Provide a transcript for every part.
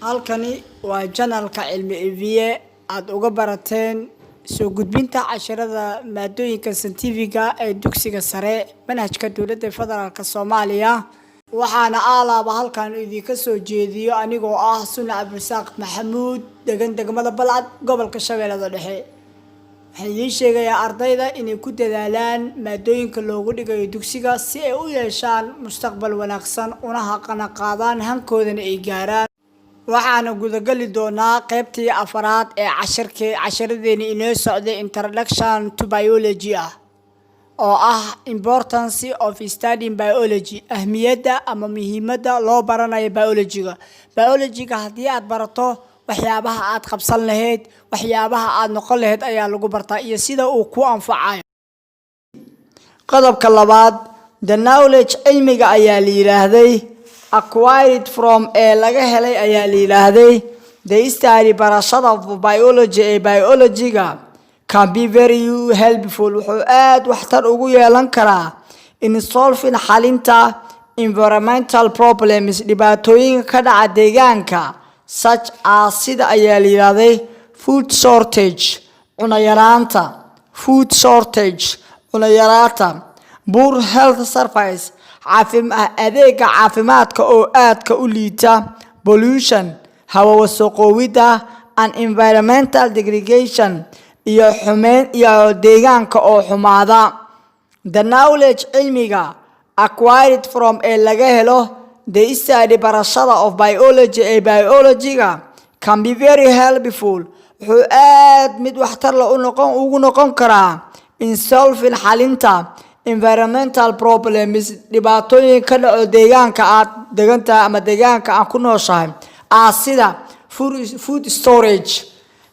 Halkani waa channelka Cilmi Eviye aad uga barateen soo gudbinta casharada maadooyinka scientifiga ee dugsiga sare, manhajka dowladda federaalka Soomaaliya. Waxaana aalaaba halkan idinka soo jeediyo anigoo ah Suna Cabdirasaaq Maxamuud, degan degmada Balcad, gobolka Shabeellada Dhexe. Waxaan idiin sheegayaa ardayda inay ku dadaalaan maadooyinka loogu dhigayo dugsiga si ay u yeeshaan mustaqbal wanaagsan, una haqana qaadaan, hankoodana ay gaaraan. Waxaana gudageli doonaa qeybtii afaraad ee cashirkii casharadeeni inoo socday, Introduction to Biology ah, oo ah Importance of Studying Biology, ahmiyadda ama muhiimadda loo baranayo biologyga. Biologyga haddii aad barato, waxyaabaha aad qabsan lahayd, waxyaabaha aad noqon lahayd ayaa lagu bartaa iyo sida uu ku anfacayo. Qodobka labaad, the knowledge, cilmiga ayaa la yidhaahday, acquired from, ee laga helay ayaa la yidhaahday, the study, barashada, of biology, ee biologyga, can be very helpful, wuxuu aad waxtar ugu yeelan karaa, in solving, xalinta, environmental problems, dhibaatooyinka ka dhaca deegaanka, such as, sida ayaa la yidhaahday, food shortage, cunayaraanta, food shortage, cunayaraanta, poor health service, adeega caafimaadka oo aadka u liita, pollution, hawa wasaqoowida, and environmental degradation, iyo xumeyn iyo deegaanka oo xumaada. The knowledge, cilmiga, acquired from, ee laga helo, the study, barashada, of biology, ee biologyga, can be very helpful, wuxuu aad mid waxtar la unoqon ugu noqon karaa, in solving, xalinta, environmental problems, dhibaatooyin ka dhaco deegaanka aad degan tahay ama deegaanka aan ku nooshahay, ah sida food storage,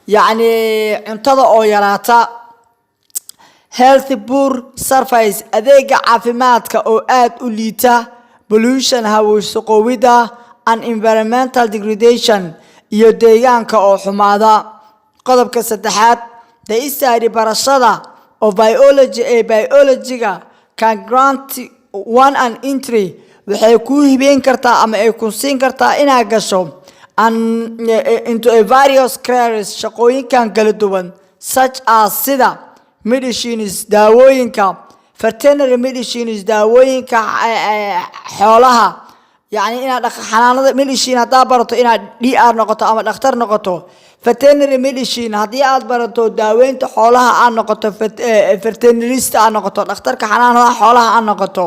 yacni cuntada oo yaraata, health poor service, adeega caafimaadka oo aad u liita, pollution, hawasaqoowida, and environmental degradation, iyo deegaanka oo xumaada. Qodobka saddexaad, the study, barashada, of biology, ee biologyga, can grant one an entry, waxay kuu hibeyn kartaa ama ay ku siin kartaa inaad gasho, and into a various careers, shaqooyinkan kala duwan, such as, sida, medicines, daawooyinka, veterinary medicines, daawooyinka xoolaha, yacni inaad xanaanada medicine haddaad barato, inaad DR noqoto ama dhakhtar noqoto. Veterinary medicine haddii aad barato, daaweynta xoolaha aad noqoto, veterinarist aad noqoto, dhakhtarka xanaanada xoolaha aad noqoto.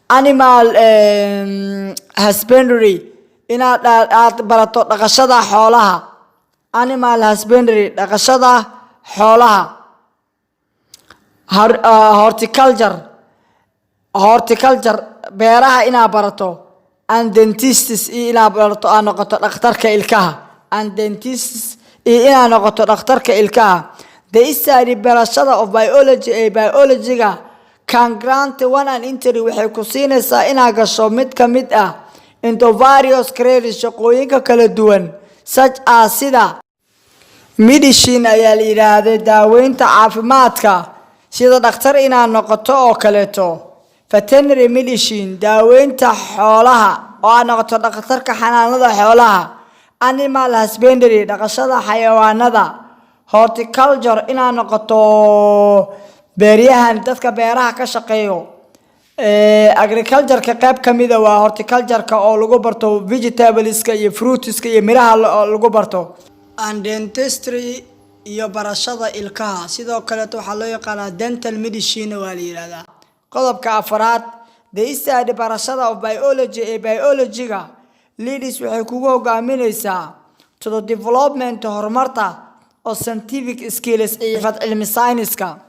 Animal husbandry, inaad aad barato dhaqashada xoolaha, animal husbandry, dhaqashada xoolaha. Horticulture, horticulture, beeraha inaad barato. And dentists, iyo inaad barato, aad noqoto dhakhtarka ilkaha. And dentists, iyo inaad noqoto dhakhtarka ilkaha. The study, barashada, of biology, ee biologyga, can grant one an entry, waxay ku siinaysaa inaad gasho mid ka mid ah, into various careers, shaqooyinka kala duwan, such as, sida, medicine ayaa la yidhaahday, daaweynta caafimaadka, sida dhakhtar inaad noqoto oo kaleeto. Veterinary medicine, daaweynta xoolaha oo aad noqoto dhakhtarka xanaanada xoolaha. Animal husbandry, dhaqashada xayawaanada. Horticulture, inaad noqoto beeryahan, dadka beeraha ka shaqeeyo. Agricultureka qayb ka mida waa horticultureka, oo lagu barto vegetables-ka iyo fruits-ka iyo miraha lagu barto. And dentistry, iyo barashada ilkaha. Sidoo kaleeto waxaa loo yaqaanaa dental medicine waa la yidhahdaa. Qodobka afraad, the study, barashada, of biology, ee biologyga, leads, waxay kugu hogaaminaysaa, to the development, horumarta, of scientific skills, xirfad cilmi sayniska.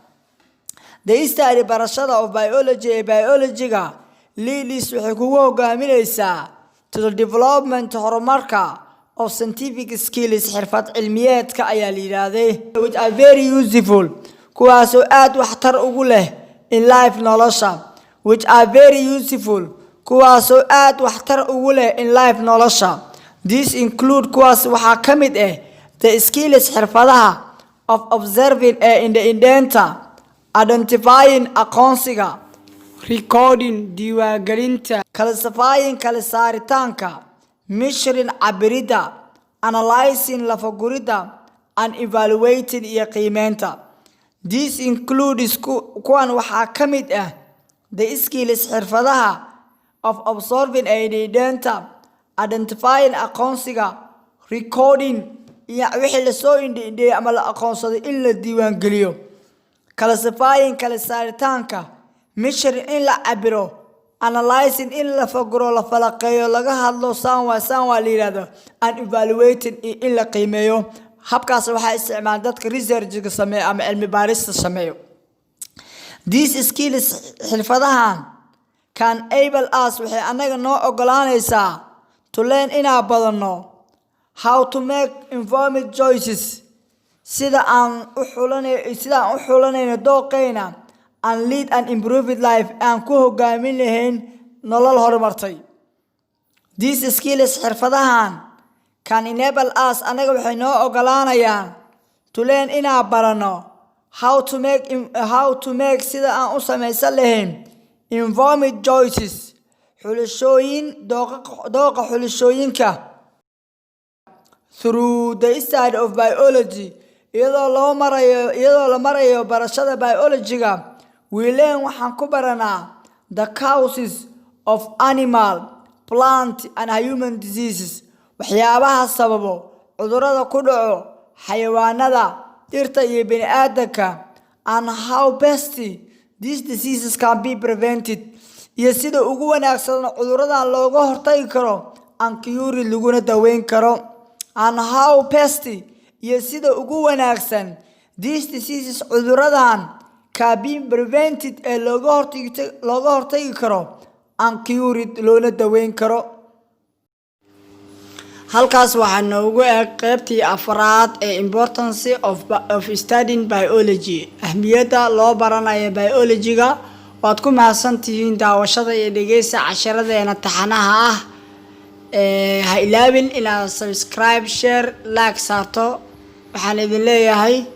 The study, barashada, of biology, ee biologyga, leads, waxay kugu hogaaminaysaa, to the development, horumarka, of scientific skills, xirfad cilmiyeedka ayaa la yidhaahday, which are very useful, kuwaasoo aad waxtar ugu leh, in life, nolosha. Which are very useful, kuwaasoo aad waxtar ugu leh, in life, nolosha. This include, kuwaas waxaa ka mid ah, the skills, xirfadaha, of observing, ee indha-indheynta, identifying, aqoonsiga, recording, diiwaangelinta, classifying, kala saaritaanka, Measuring, cabiridda, analyzing, lafaguridda, and evaluating, iyo qiimeynta. This includes, kuwan waxaa ka mid ah, the skills, xirfadaha, of observing, indhaindhaynta, identifying, aqoonsiga, recording, iyo wixii lasoo indhaindheeyay ama la aqoonsaday in la diiwaangeliyo, classifying, kala saaritaanka, measuring, in la cabiro, analyzing, in la faguro, la falaqeeyo, laga hadlo, saan waa, saan waa la yidhahdo, and evaluating, iyo in la qiimeeyo. Habkaas waxaa isticmaala dadka researchga sameeyo ama cilmi baarista sameeyo. These skills, xirfadahan, can enable us, waxay annaga noo ogolaanaysaa, to learn, inaan badanno, how to make informed choices, sida aan u xulanayno dooqeyna, and lead an improved life, aan ku hogaamin lahayn nolol horumartay. These skills, xirfadahan, can enable us, annaga waxay noo ogolaanayaan, to learn, inaan baranno, how to make, sida aan u samaysan lahayn, informed choices, xulashooyin dooqa xulashooyinka. Through the study of biology, iyadoo la marayo barashada biology-ga, we learn, waxaan ku baranaa, the causes of animal, plant and human diseases, waxyaabaha sababo cudurrada ku dhaco xayawaanada, dhirta iyo bini'aadanka, and how best these diseases can be prevented, iyo sida ugu wanaagsan cudurradan looga hortagi karo, and cured, laguna daweyn karo. And how best, iyo sida ugu wanaagsan, these diseases, cudurradan, can be prevented, ee looga hortagi karo, and cured, loona daweyn karo. Halkaas waxaa noogu eg qeybtii afraad ee importance of studying biology, ahmiyadda loo baranayo biology-ga. Waad ku mahadsantihiin daawashada iyo dhegeysta casharadeena taxanaha ah. Ha ilaabin inaad subscribe, share, like saarto. Waxaan idin leeyahay.